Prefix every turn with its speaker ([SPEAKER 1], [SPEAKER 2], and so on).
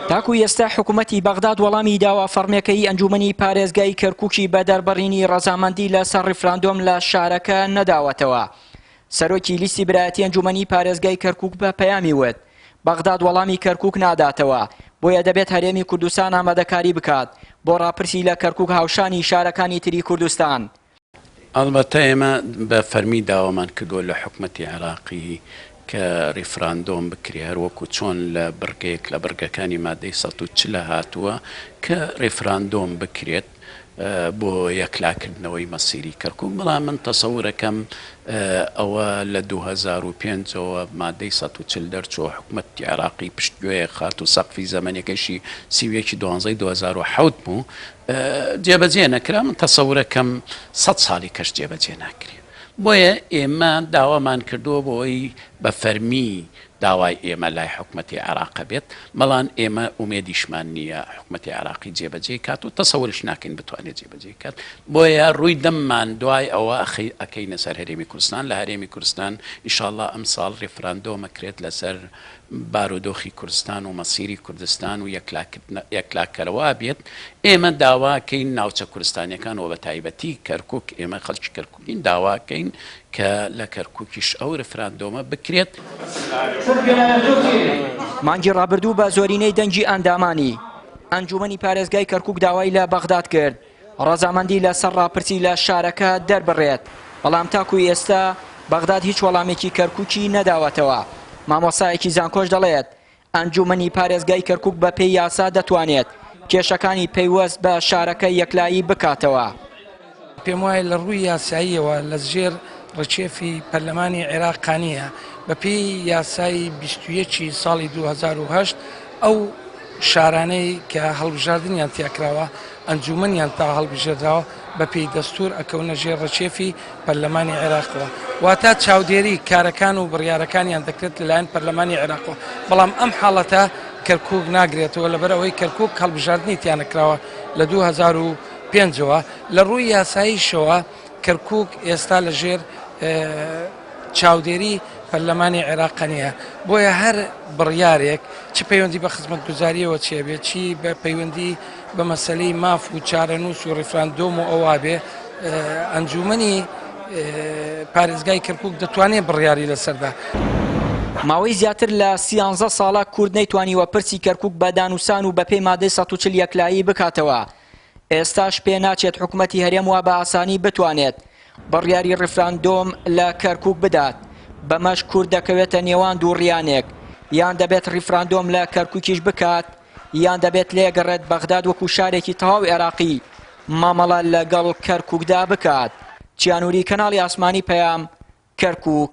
[SPEAKER 1] تاکو ئێستا حکومەتی بەغداد وەڵامی داوا فەڕمیەکەی ئەنجومەنی پارێزگای کەرکوکی بە دەربڕینی ڕەزامەندی لەسەر ڕیفراندۆم لە شارەکە نەداوەتەوە. سەرۆکی لیستی برایەتی ئەنجومەنی پارێزگای کەرکوک بە پەیامی وت، بەغداد وەڵامی کەرکوک ناداتەوە، بۆیە دەبێت هەرێمی کوردستان ئامادەکاری بکات بۆ ڕاپرسی لە کەرکوک هاوشانی شارەکانی تری کوردستان.
[SPEAKER 2] ئەڵبەتە ئێمە بە فەرمی داوامان کردووە لە حکومەتی عێراقی کە ڕیفراندۆم بکرێ هەر وەکو چۆن لە بڕگەیەک لە بڕگەکانی مادەی 140 هاتووە کە ڕیفراندۆم بکرێت بۆ یەکلاکردنەوەی مەسیری کەرکوک، بەڵام من تەسەورەکەم ئەوە لە 2005 ەوە مادەی 140 دەرچووە حکومەتی عێراقی پشتگوێ خات و سەقفی زەمەنیەکەشی 31 دوانزەی 2007 بوو جێبەجێ نەکرا، من تەسەورەکەم 100 ساڵی کەش جێبەجێ ناکرێ. بۆیە ئێمە داوامان کردووە بۆ ئەوەی بە فەرمی داوای ئێمە لای حکومەتی عێراقە بێت، بەڵام ئێمە ئومێدیشمان نییە حکومەتی عێراقی جێبەجێی کات و تەسەوریش ناکەین بتوانێت جێبەجێی کات. بۆیە ڕووی دەممان دوای ئەوە ئەکەینە سەر هەرێمی کوردستان، لە هەرێمی کوردستان ئیشاڵڵا ئەمساڵ ڕیفراندۆم ئەکرێت لەسەر بارودۆخی کوردستان و مەسیری کوردستان و یەکلاکەرەوە بێت، ئێمە داواکەین ناوچە کوردستانیەکان و بەتایبەتی کەرکوک، ئێمە خەڵکی کەرکوکین داواکەین کە لە کەرکوکیش ئەو رفراندۆمە بکرێت.
[SPEAKER 1] مانگی ڕابردوو بە زۆرینەی دەنگی ئەندامانی ئەنجومەنی پارێزگای کەرکوک داوای لە بەغداد کرد ڕەزامەندی لەسەر ڕاپرسی لە شارەکە دەربڕێت، بەڵام تاکو ئێستا بەغداد هیچ وەڵامێکی کەرکوکی نەداوەتەوە. مامۆستایەکی زانکۆش دەڵێت، ئەنجومەنی پارێزگای کەرکوک بەپێی یاسا دەتوانێت کێشەکانی پەیوەست بە شارەکە یەکلایی بکاتەوە.
[SPEAKER 3] پێموایە لە ڕووی یاساییەوە لە ژێر ڕکێفی پەرلەمانی عێراقا نییە، بەپێی یاسای 21 ساڵی 2008 ئەو شارانەی کە هەڵبژاردنیان تیاکراوە ئەنجومەنیان تا هەڵبژێردراوە بەپێی دەستور ئەکەونە ژێر ڕکێفی پەرلەمانی عێراقەوە، واتە چاودێری کارەکان و بڕیارەکانیان دەکرێت لەلایەن پەرلەمانی عێراقەوە، بەڵام ئەم حاڵەتە کەرکوک ناگرێتەوە لەبەر ئەوەی کەرکوک هەڵبژاردنی تیانەکراوە لە 2005ەوە. لە ڕووی یاساییشەوە کەرکوک ئێستا لەژێر چاودێری پەرلەمانی عێراق نییە، بۆیە هەر بڕیارێک چ پەیوەندی بە خزمەتگوزاریەوە چێبێت، چی بە پەیوەندی بە مەسەلەی ماف و چارەنووس و ڕیفراندۆم و ئەوە بێ، ئەنجومەنی پارێزگای کەرکوک دەتوانێت بڕیاری لەسەردا.
[SPEAKER 1] ماوەی زیاتر لە سیانزە ساڵە کورد نەیتوانیوە پرسی کەرکوک بە دانوسان و بەپێی مادەی 140 یەکلایی بکاتەوە. ئێستاش پێ ناچێت حکومەتی هەرێم وا بە ئاسانی بتوانێت بڕیاری ڕیفراندۆم لە کەرکوک بدات، بەمەش کورد دەکەوێتە نێوان دوو ڕیانێک، یان دەبێت ڕیفراندۆم لە کەرکوکیش بکات، یان دەبێت لێگەڕێت بەغداد وەکو شارێکی تەواو عێراقی مامەڵە لەگەڵ کەرکوکدا بکات. چیانوری، کەناڵی ئاسمانی پەیام، کەرکوک.